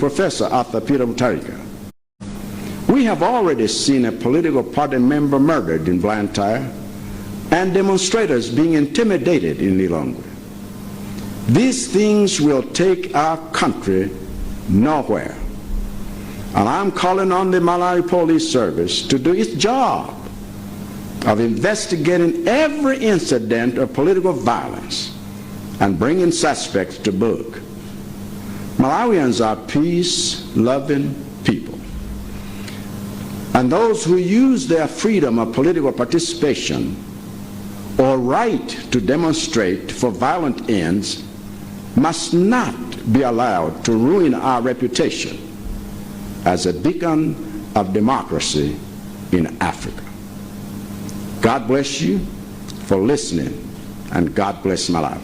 Professor Arthur Peter Mutharika. We have already seen a political party member murdered in Blantyre and demonstrators being intimidated in Lilongwe. These things will take our country nowhere. And I'm calling on the Malawi Police Service to do its job of investigating every incident of political violence and bringing suspects to book. Malawians are peace-loving people. And those who use their freedom of political participation or right to demonstrate for violent ends must not be allowed to ruin our reputation as a beacon of democracy in Africa. God bless you for listening, and God bless Malawi.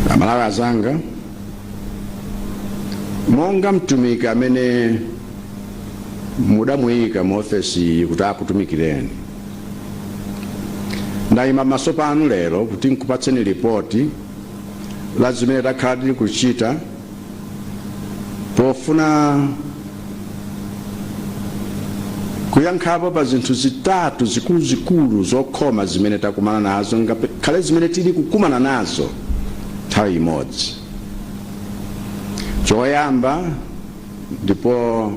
Amalawi azanga, monga mtumiki amene mudamuyika mu ofesi iyi kuti akutumikireni, ndayima pamaso panu lero kuti nkupatseni lipoti la zimene takhala tili kuchita pofuna kuyankhapo pa zinthu zitatu zikuluzikulu zokhoma zimene takumana nazo, ngakhale zimene tili kukumana nazo nthawi imodzi. Choyamba, ndipo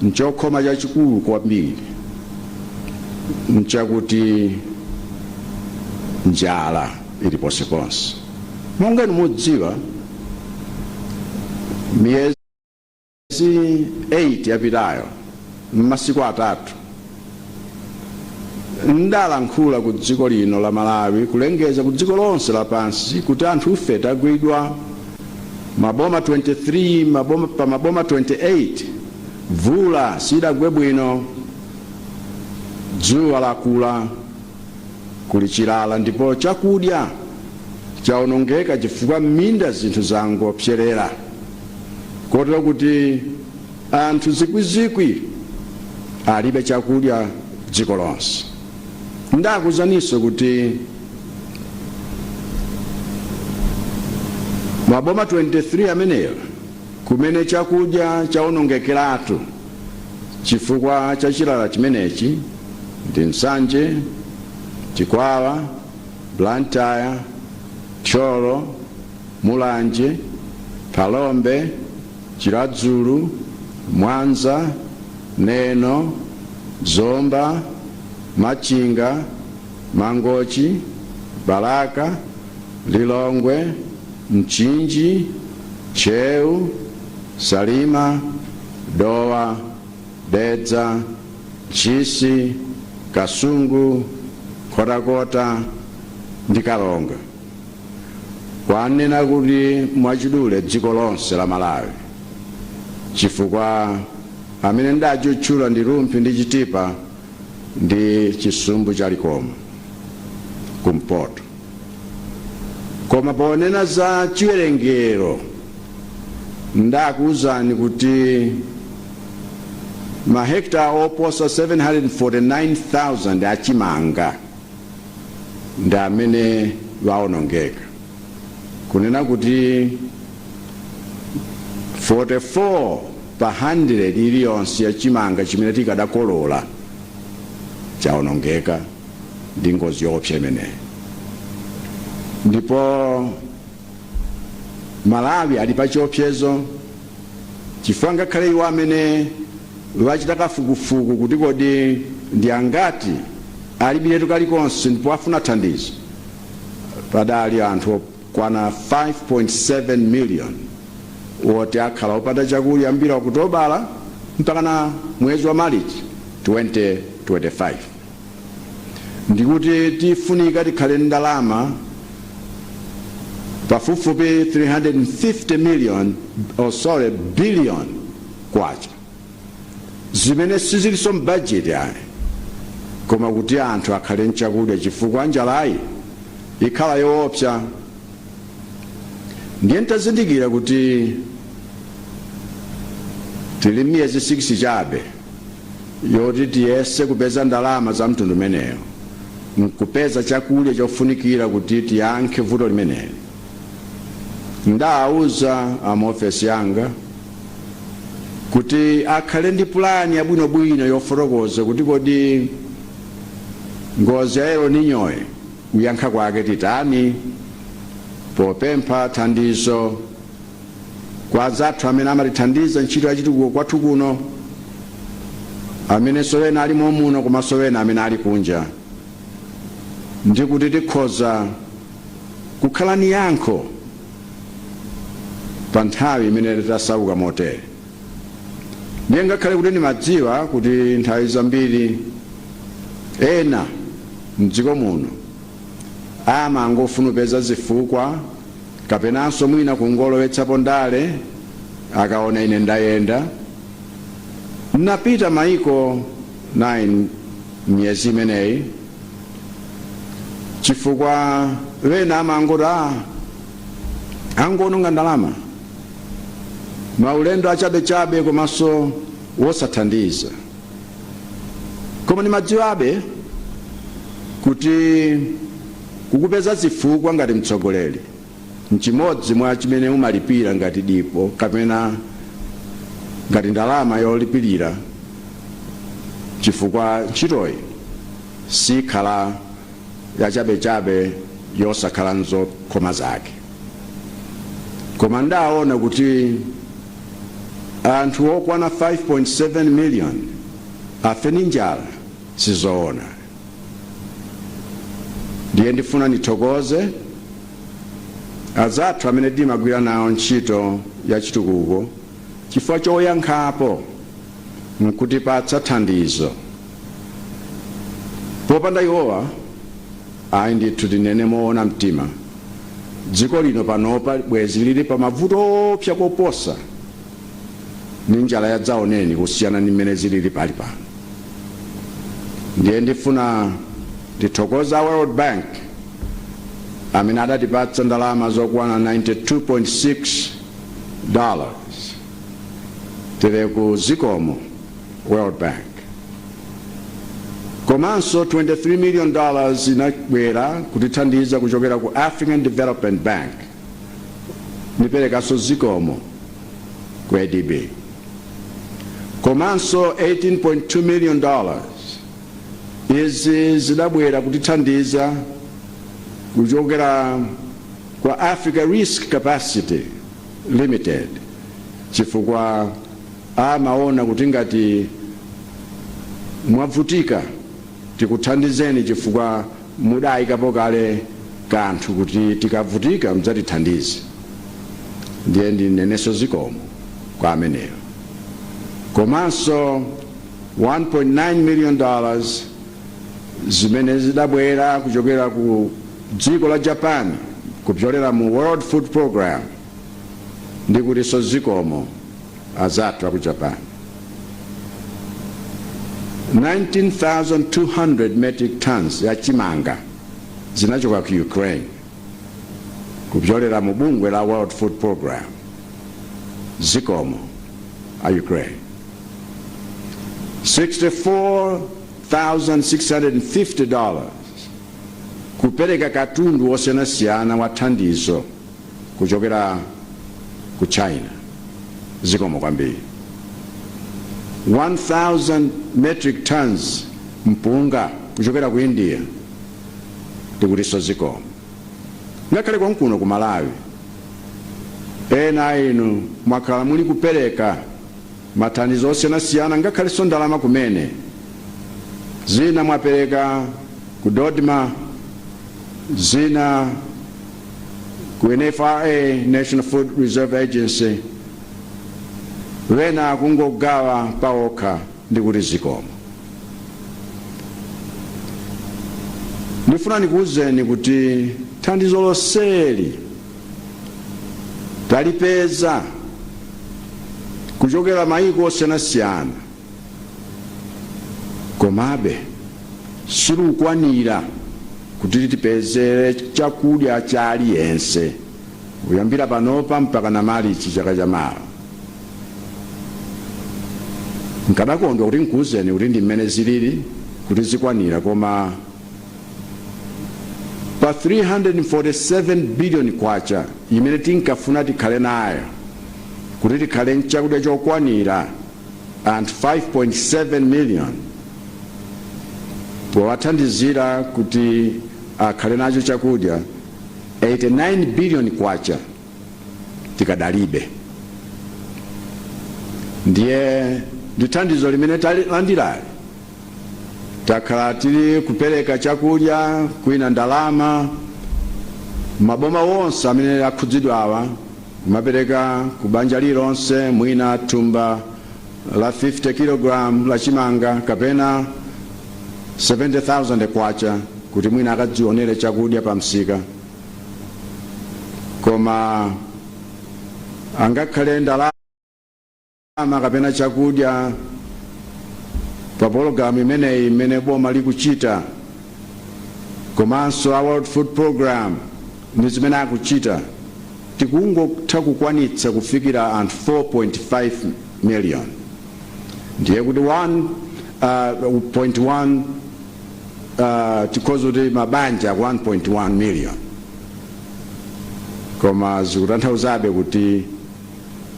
nchokhoma chachikulu kwambiri, nchakuti njala ili ponseponse. Monga inu mudziwa, miyezi 8 yapitayo, m'masiku 3, ndalankhula ku dziko lino la Malawi, kulengeza ku dziko lonse lapansi kuti anthufe tagwidwa maboma 23, maboma, pa maboma 28 mvula sidagwe bwino, dzuwa lakula, kuli chilala, ndipo chakudya chaonongeka chifukwa m'minda zinthu zangopserera, kotero kuti anthu zikwizikwi alibe chakudya dziko lonse. Ndakuuzaninso kuti maboma 23 ameneyo kumene chakudya chaonongekeratu chifukwa cha chilala chimenechi ndi Nsanje, Chikwawa, Blantyre, Thyolo, Mulanje, Phalombe, Chiradzulu, Mwanza, Neno, Zomba, Machinga, Mangochi, Balaka, Lilongwe, Mchinji, Ntcheu, Salima, Dowa, Dedza, Ntchisi, Kasungu, Nkhotakota ndi Karonga. Kwanena kuti mwachidule dziko lonse la Malawi, chifukwa amene ndachutchula ndi Rumphi ndi Chitipa ndi chisumbu cha Likoma kumpoto. Koma ponena za chiwerengero, ndakuwuzani kuti mahekita oposa 749,000 achimanga ndi amene waonongeka, kunena kuti 44 pa 100 iliyonse ya chimanga chimene tikadakolola chaonongeka ndi ngozi yoopsa imeneyi. Ndipo Malawi ali pa chiopsezo, chifukwa ngakhale iwo amene wachita kafukufuku kuti kodi ndi angati alibiretu kalikonse ndipo afuna thandizo, padali anthu okwana 5.7 million woti akhala opanda chakudya kuyambira Okutobala mpakana mwezi wa Marichi 2025. Ndikuti tifunika tikhale ndalama pafupifupi 350 million, oh sorry, billion kwacha, zimene sizilinso m'bajeti ayi, koma kuti anthu akhale nchakudya, chifukwa njalayi ikhala yoopsa. Ndiye ntazindikira kuti tili miyezi 6 chabe yoti tiyese kupeza ndalama za mtundu umeneyo nkupeza chakudya chofunikira kuti tiyankhe vuto limeneli, ndawuza amaofesi yanga kuti akhale ndi pulani yabwinobwino yofotokoza kuti kodi ngozi ya El Niñoyi kuyankha kwake titani, popempha thandizo kwa anzathu amene amatithandiza ntchito yachitukuko kwathu kuno, amenenso ena ali momuno komanso ena amene ali kunja, ndi kuti tikhoza kukhala ni yankho pa nthawi imene tasauka motere. Ndiye ngakhale kuti ndimadziwa kuti nthawi zambiri ena mdziko muno amangofuna kupeza zifukwa kapenanso mwina kungolowetsapo ndale akaona ine ndayenda, napita maiko 9 miyezi imeneyi, chifukwa wena amangoti a angononga ndalama, maulendo achabechabe komanso wosathandiza. Koma ndimadziwabe kuti kukupeza zifukwa ngati mtsogoleri nchimodzi mwa chimene umalipira ngati dipo kapena ngati ndalama yolipirira, chifukwa ntchitoyi sikhala yachabechabe yosakhala nzokhoma zake. Koma ndaona kuti anthu okwana 5.7 million afe ndi njala sizoona. Ndiye ndifuna ndithokoze azathu amene timagwira nawo ntchito ya chitukuko chifukwa choyankhapo nkutipatsa thandizo. Popanda iwowa, ayi ndithu, tinene moona mtima, dziko lino panopa bwezi lili pa mavuto opsa koposa ndi njala yadzaoneni kusiyana ndi mmene zilili pali pano. Ndiye ndifuna ndithokoza World Bank amene adatipatsa ndalama zokwana $92.6. Tere ku zikomo, World Bank. Komanso $23 million inabwera kutithandiza kuchokera ku African Development Bank. Ndiperekanso zikomo ku ADB. Komanso $18.2 million izi zidabwera kutithandiza kuchokera kwa Africa Risk Capacity Limited, chifukwa amaona kuti ngati mwavutika tikuthandizeni chifukwa mudayikapo kale kanthu kuti tikavutika mdzatithandize. Ndiye ndinenenso zikomo kwa ameneyo. Komanso $1.9 million zimene zidabwera kuchokera ku dziko la Japan kupyolera mu World Food Program, ndikutinso zikomo azathu aku Japan. 19,200 metric tons ya chimanga zinachoka ku Ukraine kupyolera mu bungwe la World Food Program. Zikomo a Ukraine. $64,650 kupereka katundu wosiyanasiyana wa thandizo kuchokera ku China. Zikomo kwambiri. 1000 metric tons mpunga kuchokera ku India, tikutinso zikomo. Ngakhale konkuno ku Malawi ena inu mwakhala muli kupereka mathandizo osiyanasiyana, ngakhalenso ndalama kumene. Zina mwapereka ku DoDMA, zina ku NFRA, National Food Reserve Agency, wena kungogawa paokha, ndikuti zikomo. Ndifuna ndikuwuzeni kuti thandizo lonseli talipeza kuchokera mayiko osiyanasiyana, komabe silikukwanira kuti tipezere chakudya cha aliyense. Kuyambira panopa mpaka na Malichi chaka chamawa. Nkadakondwa kuti nkuuzeni kuti ndi mmene zilili kuti zikwanira, koma pa 347 billion kwacha imene tinkafuna tikhale nayo kuti tikhale nchakudya chokwanira anthu 5.7 million, powathandizira kuti akhale nacho chakudya, 89 billion kwacha tikadalibe. Ndiye ndi thandizo limene talandirali takhala tili kupereka chakudya, kwina ndalama, maboma wonse amene akhudzidwa awa, kumapereka ku banja lilonse mwina thumba la 50 kg la chimanga kapena 70,000 kwacha kuti mwina akadzionere chakudya pa msika. Koma angakhale ndalama kapena chakudya pa pologalamu imeneyi imene boma likuchita, komanso a World Food Program ndi zimene akuchita, tikungotha kukwanitsa kufikira anthu 4.5 million. Ndiye kuti 1.1, tikhoza kuti mabanja 1.1 million, koma zikutanthauzabe kuti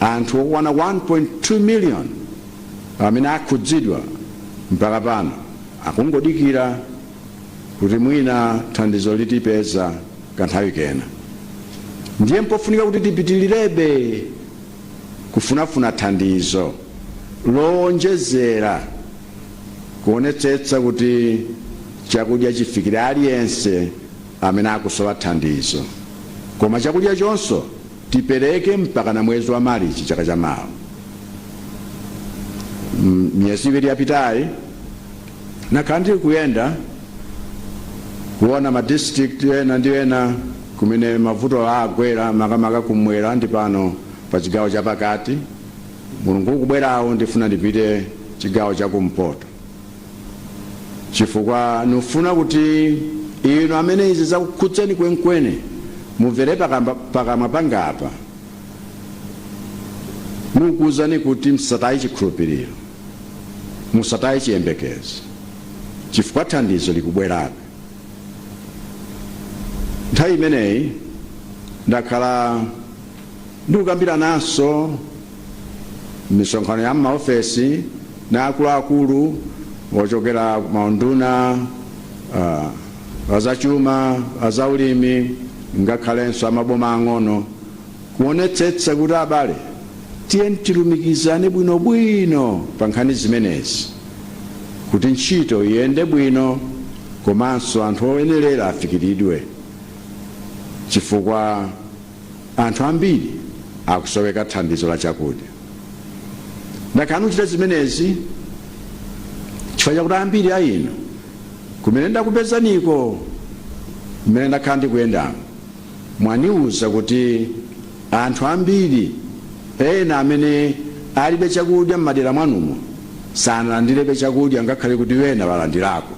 anthu okwana 1.2 million amene akhudzidwa mpaka pano akungodikira kuti mwina thandizo litipeza kanthawi kena. Ndiye mpofunika kuti tipitilirebe kufunafuna thandizo lowonjezera kuonetsetsa kuti chakudya chifikire aliyense amene akusowa thandizo, koma chakudya chonso tipereke mpaka na mwezi wa Marichi chaka chamawa. Miyezi 2 yapitayi nakhala ndili kuyenda kuona ma district ena ndi ena kumene mavuto agwera, makamaka kumwera ndi pano pa chigawo chapakati. Mulungu ukubwerawo ndifuna ndipite chigawo chakumpoto, chifukwa nufuna kuti inu amene izi zakukhudzeni kwenikweni mumvere pakamwa pangapa nukuwuzani kuti musataye chikhulupiriro, musataye chiyembekezo, chifukwa thandizo likubwerabe. Nthawi imeneyi ndakhala ndikukambirananso misonkhano ya m'maofesi na akuluakulu ochokera maunduna azachuma, azaulimi, ngakhalenso amaboma ang'ono, kuonetsetsa kuti abale, tiye tilumikizane bwinobwino pa nkhani zimenezi kuti ntchito iyende bwino komanso anthu oyenerera afikiridwe, chifukwa anthu ambiri akusoweka thandizo la chakudya. Ndakhala ndikuchita zimenezi chifukwa chakuti ambiri a inu kumene ndakupezaniko, mmene ndakhala ndikuyendamo, mwaniuza kuti anthu ambiri ena amene alibe chakudya m'madera mwanumo sanalandirebe chakudya, ngakhale kuti wena walandirako.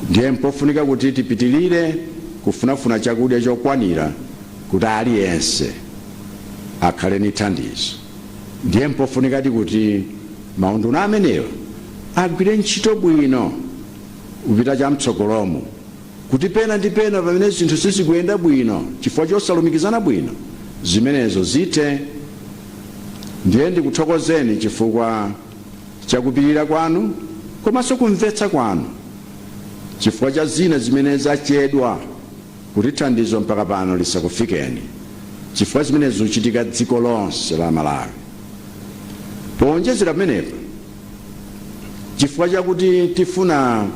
Ndiye mpofunika kuti tipitilire kufunafuna chakudya chokwanira kuti aliyense akhale ni thandizo. Ndiye mpofunikadi kuti maunduna amenewa agwire ntchito bwino kupita chamtsogolomo, kuti pena ndi pena pamene zinthu sizikuyenda bwino chifukwa chosalumikizana bwino, zimenezo zithe. Ndiye ndikuthokozeni chifukwa chakupirira kwanu komanso kumvetsa kwanu chifukwa cha zina zimene zachedwa kuti thandizo mpaka pano lisakufikeni, chifukwa zimene zikuchitika dziko lonse la Malawi. Powonjezera pamenepa, chifukwa chakuti tifuna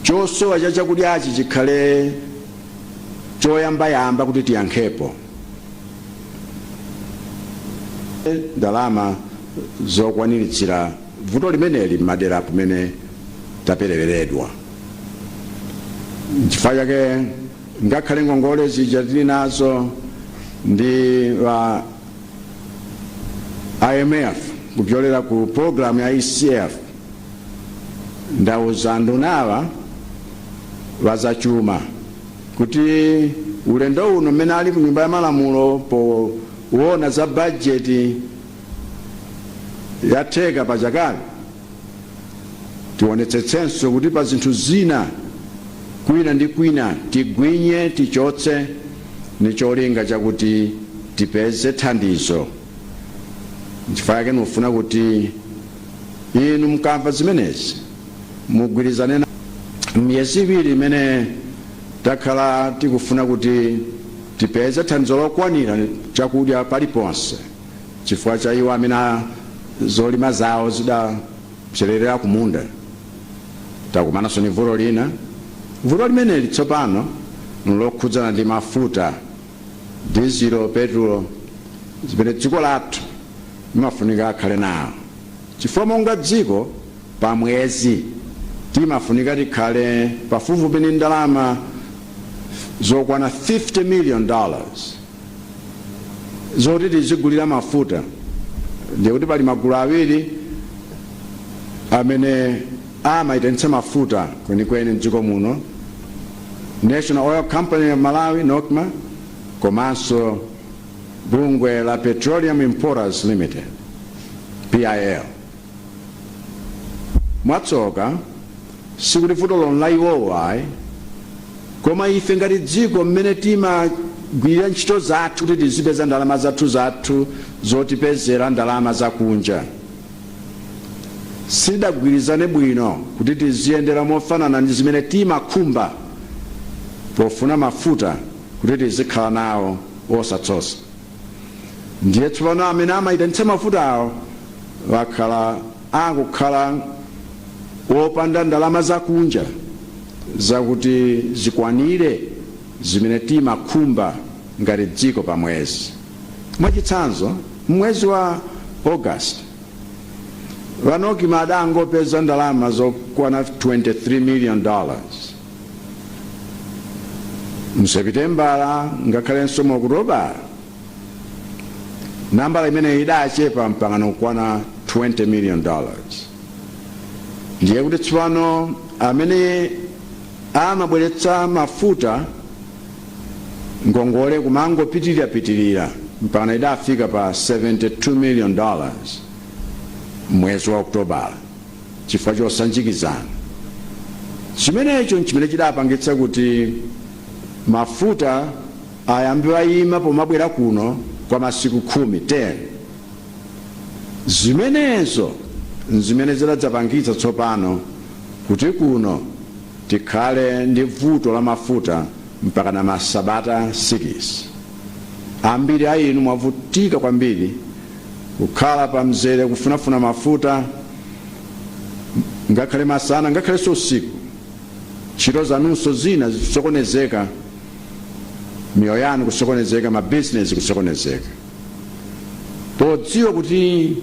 chosowa cha chakudyachi chikhale choyambayamba kuti tiyankhepo, ndalama zokwaniritsira vuto limeneli m'madera kumene tapereweredwa. Nchifukwa chake ngakhale ngongole zija tili nazo ndi wa IMF kupyolera ku program ya ECF, ndauza ndunawa wazachuma kuti Ulendo uno mmene ali ku Nyumba ya Malamulo poona za bajeti yatheka pachakale, tionetsetsenso kuti pa zinthu zina kwina ndi kwina tigwinye, tichotse, ni cholinga chakuti tipeze thandizo. Nchifukwa chake ndikufuna kuti inu mukamva zimenezi mugwirizane na miyezi 2 imene takhala tikufuna kuti tipeze thandizo lokwanira chakudya paliponse, chifukwa cha iwo amene zolima zawo zidapsererera kumunda. Takumananso ni vuto lina. Vuto limeneli tsopano nlokhudzana ndi mafuta, dizilo, petulo, zimene dziko lathu limafunika akhale nawo, chifukwa monga dziko pa mwezi timafunika tikhale pafupifupi ndi ndalama zokwana $50 million zoti tizigulira mafuta. Ndiye kuti pali magulu awiri amene amayitanitsa mafuta kwenikweni mdziko muno: National Oil Company of Malawi, NOCMA, komanso bungwe la Petroleum Importers Limited, PIL. Mwatsoka, sikuti vuto lon la iwowo ayi, koma ife ngati dziko mmene timagwirira ntchito zathu kuti tizipeza ndalama zathu zathu zotipezera ndalama zakunja, sidagwirizane bwino kuti tiziyendera mofanana ndi zimene timakhumba pofuna mafuta kuti tizikhala nawo osatsosa. Ndiye tsopano amene amayitanitsa mafuta awo wakhala akukhala wopanda ndalama zakunja zakuti zikwanire zimene timakhumba ngati dziko pa mwezi. Mwachitsanzo, mwezi wa August va NOCMA adangopeza ndalama zokwana $23 million. Msepitembala ngakhalenso mu Okutobala nambala imeneyi idachepa mpaka kukwana $20 million. Ndiye kuti tsopano amene amabweretsa mafuta ngongole kumangopitirira-pitirira mpaka idafika pa $72 million mwezi wa Okutobala, chifukwa chosanjikizana. Chimenecho nchimene chidapangitsa kuti mafuta ayambe ayima pomabwera kuno kwa masiku 10, 10. Zimenezo nzimene zidadzapangitsa tsopano kuti kuno tikhale ndi vuto la mafuta mpaka na masabata 6. Ambiri a inu mwavutika kwambiri kukhala pa mzere kufunafuna mafuta, ngakhale masana, ngakhalenso usiku. Ntchito zanunso zina zikusokonezeka, miyoyo yanu kusokonezeka, mabizinesi kusokonezeka. Podziwa kuti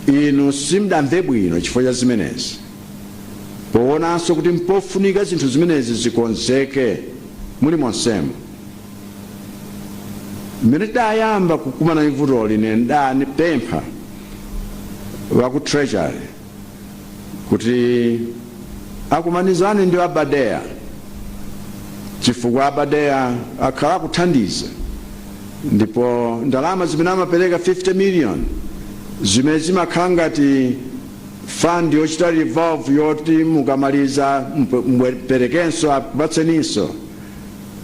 inu simudamve bwino chifukwa cha zimenezi, poonanso kuti mpofunika zinthu zimenezi zikonzeke muli monsemo, mmene tidayamba kukumana ndi vutoli, ine ndapempha wa ku Treasury kuti akumanizane ndi a BADEA, chifukwa a BADEA akhala akuthandiza, ndipo ndalama zimene amapereka 50 million zimene zimakhala ngati fund yochita revolve, yoti mukamaliza muperekenso akupatseninso,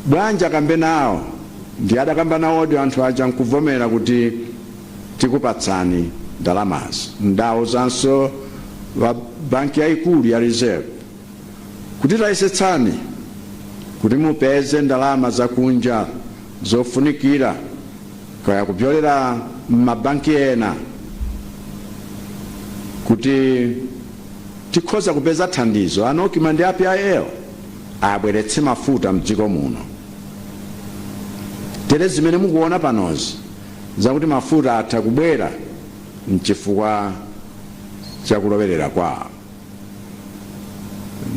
bwanji akambe nawo? Ndi adakamba nawodi anthu aja nkuvomera kuti tikupatsani ndalamazi. Ndawuzanso wa banki yayikulu ya Reserve kuti tayesetsani kuti mupeze ndalama zakunja zofunikira, kaya kupyolera m'mabanki ena, kuti tikhoza kupeza thandizo, a NOCMA ndi a PIL abweretse mafuta mdziko muno. Tere zimene mukuona panozi zakuti mafuta atha kubwera mchifukwa chakulowerera kwawo.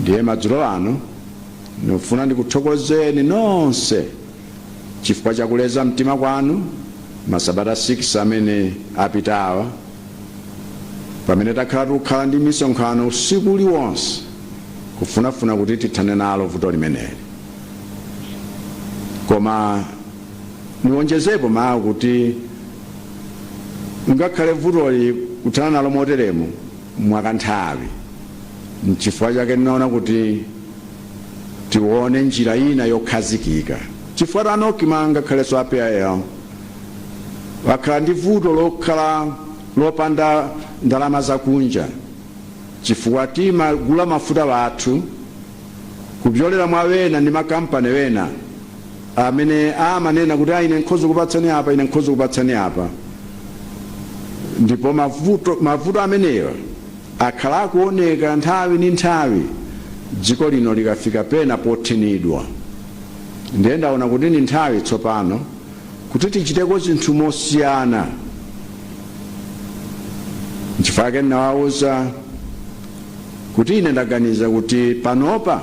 Ndiye madzulo ano ndikufuna ndikuthokozeni nonse chifukwa chakuleza mtima kwanu masabata 6 amene apitawa, pamene takhala tikukhala ndi misonkhano usiku uliwonse kufunafuna kuti tithane nalo vuto limeneli. Koma niwonjezepo mawu kuti ngakhale vutoli kuthana nalo moteremu mwakanthawi, nchifukwa chake ndinaona kuti tione njira ina yokhazikika, chifukwa a NOCMA ngakhalenso a PIL wakhala ndi vuto lokhala lopanda ndalama zakunja, chifukwa timagula mafuta wathu kupyolera mwa wena ndi makampani wena amene amanena kuti, "Ine nkhoza kupatsani apa, ine nkhoza kupatsani apa." Ndipo mavuto amenewa akhala akuoneka nthawi ndi nthawi dziko lino likafika pena pothinidwa. Ndiye ndaona kuti ni nthawi tsopano kuti tichiteko zinthu mosiyana. Nchifukwa chake ndinawawuza kuti ine ndaganiza kuti panopa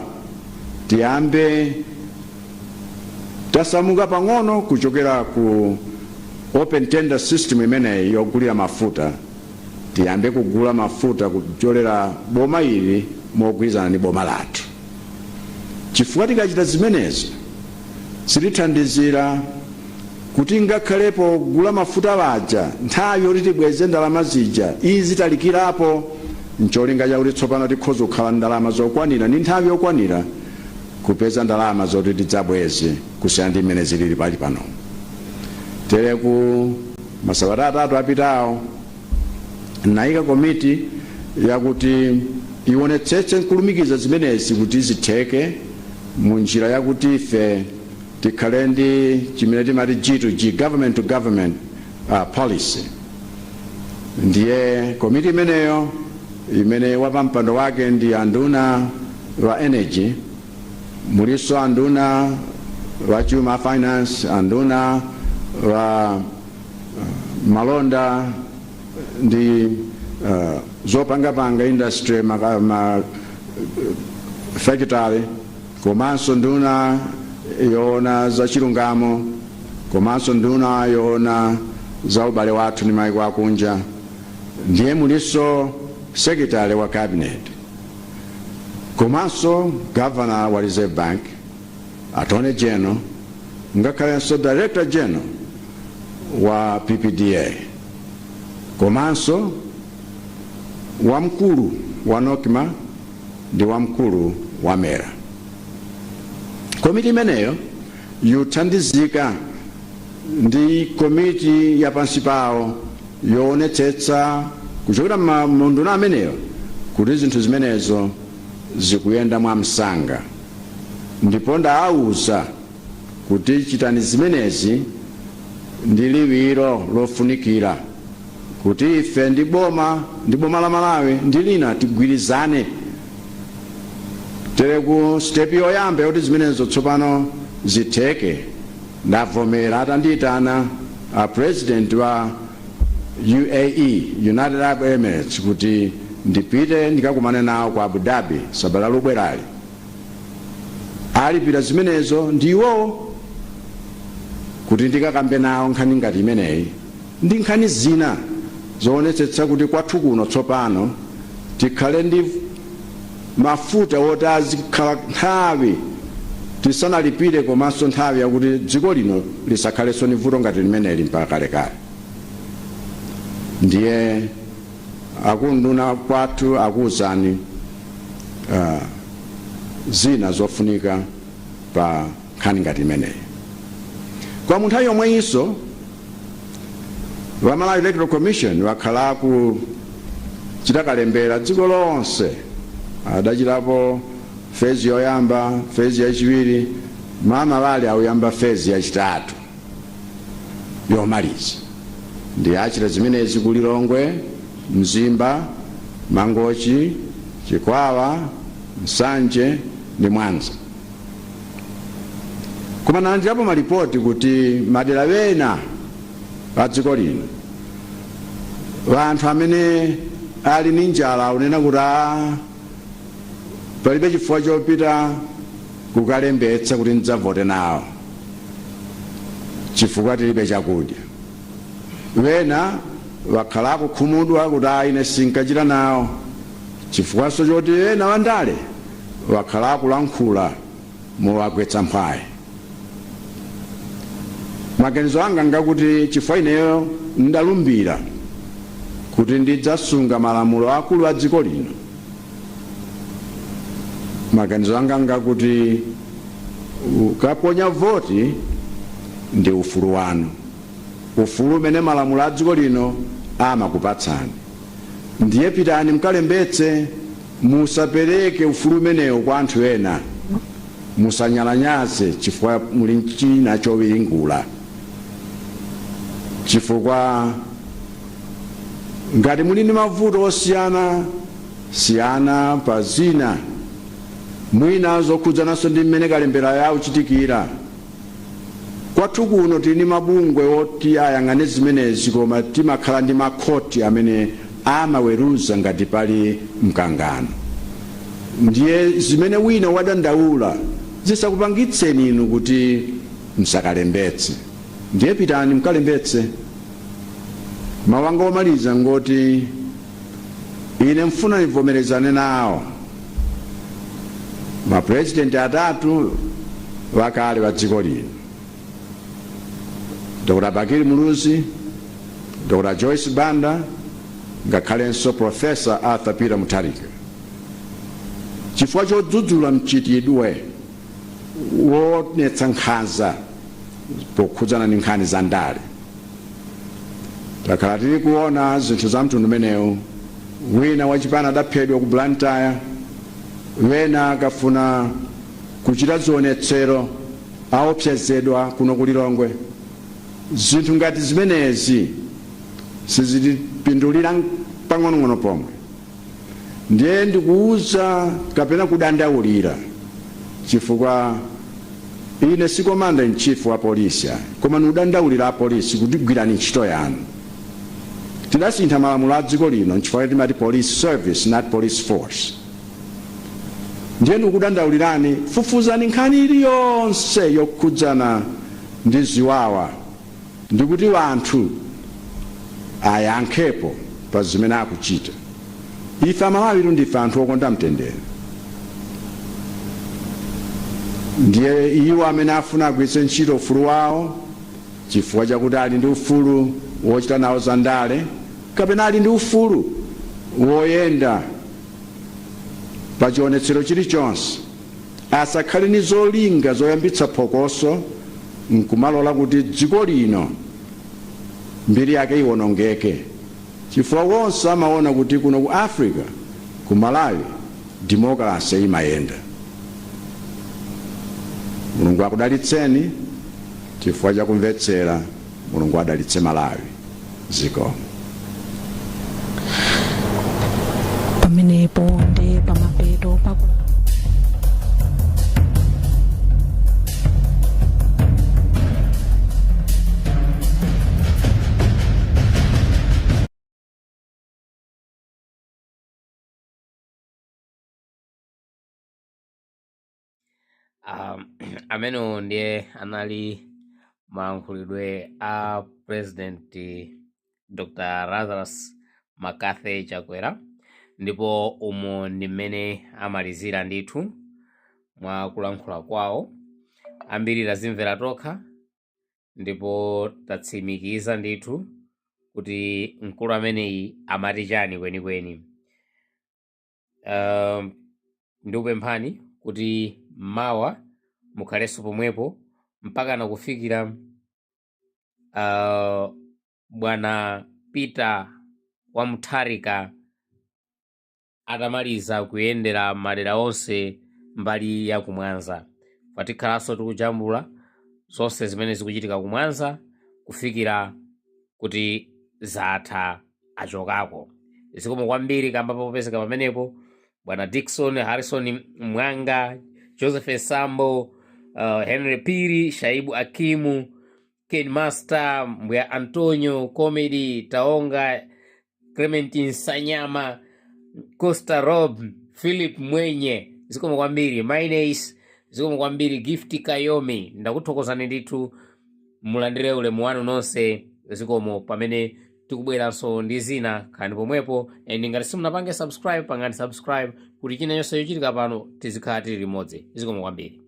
tiyambe tasamuka pang'ono kuchokera ku open tender system imeneyi yogulira mafuta, tiyambe kugula mafuta kupyolera boma ili mogwirizana ndi boma lathu, chifukwa tikachita zimenezi zitithandizira kuti ngakhalepo kugula mafuta waja, nthawi yoti tibweze ndalama zija izitalikirapo, ncholinga chakuti tsopano tikhoza kukhala ndalama zokwanira ndi nthawi yokwanira kupeza ndalama zoti tidzabweze, kusiyana ndi mmene zilili pali pano. Tere ku masabata 3 apitawo nayika komiti yakuti ionetsetse nkulumikiza zimenezi kuti zitheke mu njira yakuti ife tikhale ndi chimene timati G to G, government to government policy. Ndiye komiti imeneyo, imene wapampando wake ndi anduna wa energy, muliso anduna wa chuma, finance, anduna wa malonda ndi zopangapanga, industry, ma factory, komanso nduna yoona za chilungamo, komanso nduna yoona za ubale wathu ndi maiko akunja, ndiye muliso secretary wa cabinet, komanso governor wa Reserve Bank, attorney general, ngakhalenso director general wa PPDA, komanso wamkulu wa NOCMA ndi wamkulu wa MERA. Komiti imeneyo yothandizika ndi komiti yapansi pawo yoonetsetsa kuchokera munduna ameneyo kuti zinthu zimenezo zikuyenda mwamsanga. Ndipo ndaawuza kuti chitani zimenezi ndi liwiro lofunikira kuti ife ndi boma la Malawi ndi lina tigwirizane. Tere ku step yoyamba yoti zimenezo tsopano zitheke, ndavomera atandiyitana a president wa UAE, United Arab Emirates, kuti ndipite ndikakumane nawo ku Abu Dhabi sabata lobwerali. Alipira zimenezo ndi iwowo kuti ndikakambe nawo nkhani ngati imeneyi ndi nkhani zina zoonetsetsa kuti kwathu kuno tsopano tikhale ndi mafuta woti azikhala nthawi tisanalipire, komanso nthawi yakuti dziko lino lisakhalenso ni vuto ngati limeneli mpaka kalekale. Ndiye akunduna kwathu akuwuzani zina zofunika pa nkhani ngati imeneyi. Kwa mu nthawi yomweyinso, wa Malawi Electoral Commission wakhala kuchita kalembera dziko lonse. Adachitapo phase yoyamba, phase yachiwiri, mama wali auyamba phase yachitatu yomaliza. Ndi achita zimenezi ku Lilongwe, Mzimba, Mangochi, Chikwawa, Nsanje ndi Mwanza. Koma nalandirapo malipoti kuti madera wena pa dziko lino anthu amene ali ndi njala akunena kuti a palibe chifukwa chopita kukalembetsa kuti ndidzavote nawo chifukwa tilibe chakudya. Wena wakhala akukhumudwa kuti a ine sinkachita nawo chifukwanso choti ena wandale wakhala akulankhula mowagwetsa mphwayi. Maganizo anga ngakuti chifukwa ineyo ndalumbira kuti ndidzasunga malamulo akulu a dziko lino, maganizo anga ngakuti ukaponya voti ndi ufulu wanu, ufulu umene malamulo a dziko lino amakupatsani. Ndiye pitani mkalembetse, musapereke ufulu umenewo kwa anthu ena, musanyalanyaze chifukwa muli china chowiringula, chifukwa ngati muli ndi mavuto osiyana siyana pa zina mwina zokhudzananso ndi mmene kalembera yakuchitikira kwathu kuno, tili ndi mabungwe oti ayang'ane zimenezi, koma timakhala ndi makhoti amene amaweruza ngati pali mkangano. Ndiye zimene wina wadandaula zisakupangitseni inu kuti msakalembetse. Ndiye pitani mkalembetse. Mawu anga omaliza ngoti ine mfuna nivomerezane nawo mapurezidenti atatu wakale wa dziko lino, Dr Bakili Muluzi, Dr Joyce Banda, ngakhalenso Professor Arthur Peter Mutharika, chifukwa chodzudzula mchitidwe woonetsa nkhanza pokhudzana ndi nkhani za ndale. Takhala tili kuona zinthu za mtundu umenewu. Wina wachipani adaphedwa ku Blantyre, wena akafuna kuchita zionetsero aopsezedwa kuno ku Lilongwe. Zinthu ngati zimenezi sizitipindulira pang'onong'ono pomwe. Ndiye ndikuuza kapena kudandaulira, chifukwa ine si commander in chief wa polisi ayi, koma ndikudandaulira apolisi kuti gwirani ntchito yanu. Tidasintha malamulo a dziko lino nchifukwa timati Police Service, not police force. Ndiye ndikudandaulirani, fufuzani nkhani iliyonse yokhudzana ndi ziwawa ndikuti wanthu ayankhepo pa zimene akuchita. Ife Amalawi ndife anthu okonda mtendere. Ndiye iwo amene afuna agwiritse ntchito ufulu wawo chifukwa chakuti ali ndi ufulu wochita nawo za ndale kapena ali ndi ufulu woyenda pa chionetsero chilichonse, asakhale ni zolinga zoyambitsa phokoso nkumalola kuti dziko lino mbiri yake iwonongeke, chifukwa wonse amaona kuti kuno ku Africa, ku Malawi, demokrasi imayenda. Mulungu akudalitseni chifukwa chakumvetsera. Mulungu adalitse Malawi. Zikomo. Pamenepo ndi pamapeto paku Amenewo ndiye anali malankhulidwe a President Dr Lazarus McCarthy Chakwera, ndipo umo ndi mmene amalizira ndithu mwa kulankhula kwawo. Ambiri tazimvera tokha ndipo tatsimikiza ndithu kuti mkulu ameneyi amati chani kwenikweni. Ndikupemphani kuti mawa mukhalenso pomwepo mpakana kufikira bwana Peter wa Mutharika atamaliza kuyendera madera onse mbali ya kumwanza. Patikhalanso tikujambula zonse zimene zikuchitika kumwanza kufikira kuti zatha achokako. Zikomo kwambiri kamba popezeka pamenepo, bwana Dickson Harrison Mwanga, Joseph Sambo, Henry Piri, Shaibu Akimu, Ken Master, Mbuya Antonio Comedy Taonga, Clementine Sanyama, Costa Rob, Philip Mwenye, zikomo kwambiri. Mines, zikomo kwambiri. Gift Kayomi, ndakuthokozani ndithu, mulandire ulemu wanu nonse. Zikomo. Pamene tikubweranso ndi zina, khalani pomwepo, and ngati simunapange subscribe, pangani subscribe kuti china chonse chochitika pano tizikhala tili limodzi. Zikomo kwambiri.